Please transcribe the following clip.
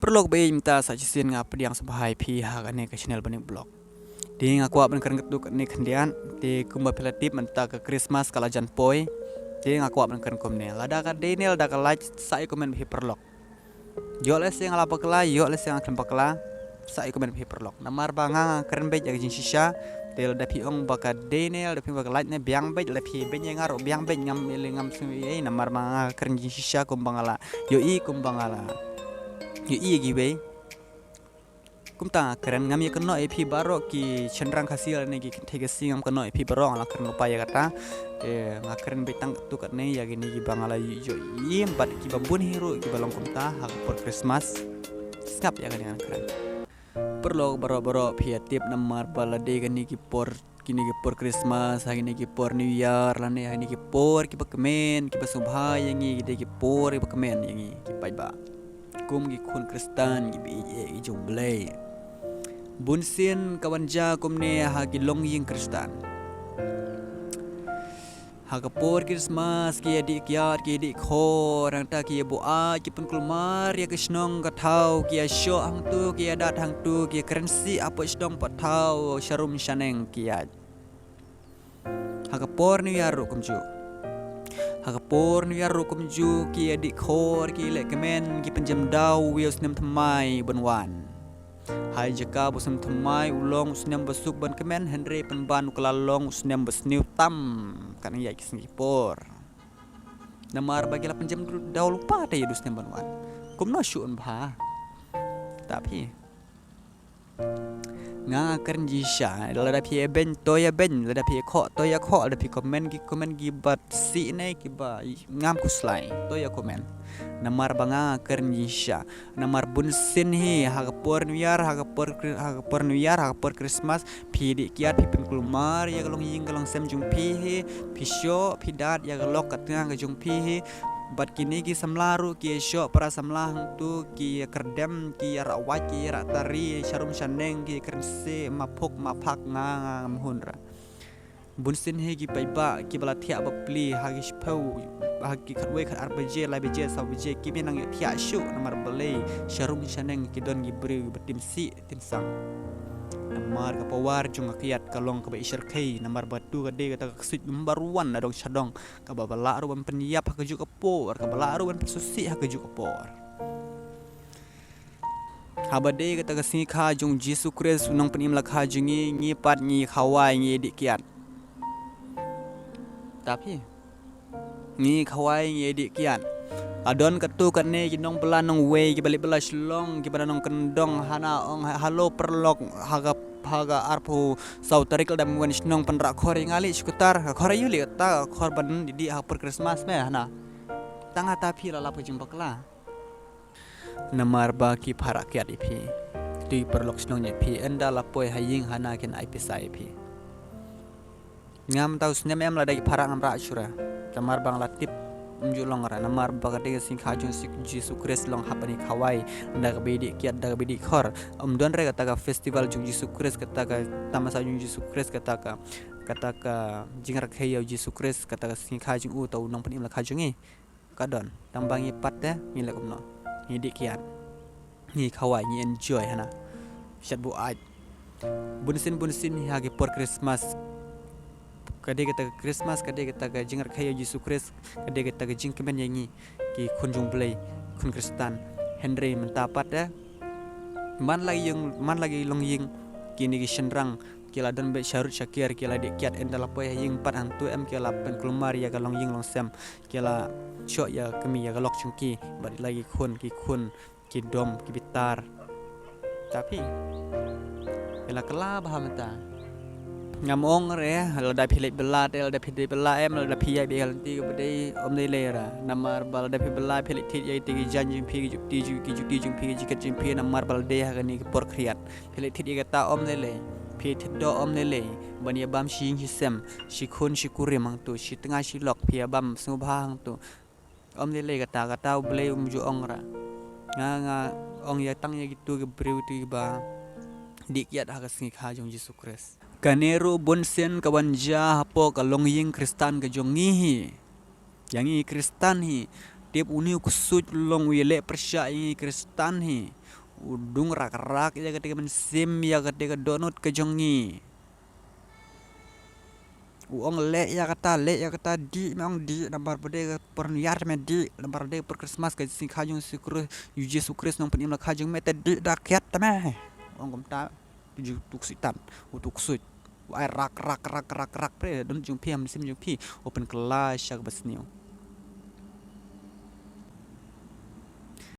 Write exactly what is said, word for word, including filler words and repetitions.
Paralok ba ïeit, mynta sa shisien nga pdiang sngewbha ïa phi ha kane ka channel Banik Vlog. Te nga kwah ban kren katto katne khyndiat, te kumba phi la tip mynta ka Christmas ka la jan poi. Te nga kwah ban kren kumne. Lada ka dei ne lada ka lait, sa ïa comment ba phi paralok. Ïoh lehse nga la bakla, ïoh lehse nga khlem bakla, sa ïa comment ba phi paralok. Namar ba nga nga kren beit ïa ka jingshisha. Te lada phi ong ba ka dei ne lada phi ong ba ka lait ne, biang beit, lada phi beiñ ïa nga ruh biang beit, ngam ïa leh, ngam sngew ei ei, namar ba nga nga kren jingshisha kumba nga la ïohi, kumba nga la ïohi ïa kiwei. Kumta nga kren, ngam ïa kynnoh ïa phi baroh ki shynrang Khasi lane ki kynthei Khasi, ngam kynnoh ïa phi baroh, nga la kren lypa ïa kata. Te nga kren beit tang katto katne ïa kine kiba nga la ïohi bad kiba bun hi ruh kiba long kumta ha ka por Christmas. Sngap ïa kane nga kren. Paralok baroh baroh, phi ïa tip namar ba la dei kine ki por, kine ki por Christmas, ha kine ki por New Year lane ha kine ki por kiba kmen, kiba sngewbha ïa ngi, ki dei ki por kiba kmen ïa ngi ki paidbah. Kum ki khun Khristan kiba ïeit ïa ki jong U Blei. Bunsien ka wan jia kumne ha ki longïing Khristan. Ha ka por Christmas ki ïa dih kiad, ki ïa dih khor, nangta ki ïa buaid, ki pynkulmar ïa ka shnong ka thaw, ki ïa shoh hangto, ki ïa dat hangto, ki ïa kren sih hapoh shnong hapoh thaw, sharum shaneng ki ïa. Ha ka por New Year ruh kumjuh. Ha ka por New Year ruh kumjuh, ki ïa dih khor, ki ïa leh kmen, ki pynjem daw ïa u snem thymmai ban wan. Ha jaka ba u snem thymmai u long u snem ba suk ban kmen, hynrei pynban u kylla long u snem ba sniew tam. Katne ïa ki sngi ki por. Namar ba ki la pynjem daw lypa te ïa u snem ban wan. Kumno shuh un bha. Ta phi. Nga nga kren jingshisha, lada phi ïa beiñ to ïa beiñ, lada phi ïa khoh to ïa khoh, lada phi comment ki comment kiba sih ne kiba ngam khuslai, to ïa comment. Namar ba nga nga kren jingshisha. Namar bunsien hi ha ka por New Year, ha ka por Chri-, ha ka por New Year, ha ka por Christmas, phi dih kiad, phi pynkulmar ïa ka longïing ka longsem jong phi hi, phi shoh, phi dat ïa ka lok ka tnga ka jong phi hi. Bad kine ki samla ruh ki ïa shoh para samla hangto, ki ïa kyrdem, ki ïa rawait, ki ïa ratari, sharum shaneng, ki ïa kren sih, ma phuk ma phak, nga nga ngam hun ra. Bunsien hi ki paidbah kiba la thiah bapli ha ki shiphew, ha ki khatwei khatar baje, lai baje, saw baje, kim ïa nang ïoh thiah shuh namar balei sharum shaneng ki don ki briew ba tim sih tim sang. Namar ka power jong ka kiad ka long kaba i shyrkhei, namar ba tu ka dei kata ka ksuid number one na dong sha dong, kaba ba lah ruh ban pynïap ha kajuh ka por, kaba lah ruh ban pynsngewsih ha kajuh ka por. Haba dei kata ka sngi kha jong Jisu Khrist u nongpynim lakha jong ngi, ngi pat ngi khawai ngi dih kiad. Ta phi. Ngi khawai ngi dih kiad. La don katto katne ki nongbylla nongwei kiba leit bylla shlong, kiba da nongkyndong, hana ong ha-, halo paralok, ha ka, ha ka arphew saw tarik lada ym wan shnong pynrah khor ïa nga lei shukutar, ka khor aïu lei kata, ka khor ban dih dih ha por Christmas me hana. Tang ha ta phi la lap ka jingbakla. Namar ba ki pharah kiad ïa phi. Ki paralok shnong ïa phi, ynda la poi ha ïing hana kin ai pisa ïa phi. Ngam tau snem em lada ki pharah ngam rah shuh ra. Namar ba nga la tip ym ju long ra, namar ba ka dei ka sngi kha jong Jisu Khrist long hap ban ïa khawai. Da kaba ïa dih kiad, da kaba ïa dih khor. Ym don re kata ka festival jong Jisu Khrist, kata ka tamasa jong Jisu Khrist, kata ka, kata ka jingrakhe ïa u Jisu Khrist, kata ka sngi kha jong u, uta u nongpynim lakha jong ngi. Ka don, tang ba ngi pat te ngi leh kumno. Ngi dih kiad, ngi khawai, ngi enjoy hana. Shat buaid. Bunsien bunsien ha ki por Christmas. Ka dei kata ka Christmas, ka dei kata ka jingrakhe ïa u Jisu Khrist, ka dei kata ka jingkmen ïa ngi ki khun jong U Blei, khun Khristan. Hynrei mynta pat te man la ïing, man la ki longïing, kine ki shynrang ki la don beit sharud shakiar, ki la dih kiad, ynda la poi ha ïing pat hangto em ki la pynkulmar ïa ka longïing longsem. Ki la shoh ïa ka kmie ïa ka lok jong ki, bad la ki khun, ki khun ki dom, ki bitar. Ta phi. Ki la kylla bha mynta. Ngam ong re, lada phi leit bylla te, lada phi dei bylla em, lada phi ïaid beit ha lynti kaba dei, ym dei lei ra. Namar ba lada phi bylla phi leit thied ïa kita ki jaiñ jong phi, ki juti jong, ki juti jong phi, ki jaket jong phi, namar ba la dei ha kane ka por khriat. Phi leit thied ïa kata ym dei lei. Phi thied doh ym dei lei. Ban ïa bam shi ïing shi sem, shi khun shi kurim hangto, shi tnga shi lok, phi ïa bam sngewbha hangto. Ym dei lei kata, kata U Blei um ju ong ra. Nga, nga ong ïa tang ïa kito ki briew kito kiba dih kiad ha ka sngi kha jong Jisu Khrist. Kane ruh bunsien ka wan jia hapoh ka longïing Khristan ka jong ngi hi. Ïa ngi Khristan hi. Tip une u ksuid u long u ïaleh pyrshah ïa ngi Khristan hi. U dung rak rak ïa kata ka mynsiem, ïa kata ka dohnud ka jong ngi. U ong leh ïa kata, leh ïa kata, dih, me ong dih, namar ba dei ka por New Year te me dih, namar ba dei ka por Christmas, ka sngi kha jong u Jisu Khrist, Nongpynim la kha jong me, te dih da kiad te me. U ong kumta, u ju tuk Soitan, u tuk Soitan. U ai rak rak rak rak rak, pre, dohnud jong phi, ha mynsiem jong phi, u pynkylla sha kaba sniew.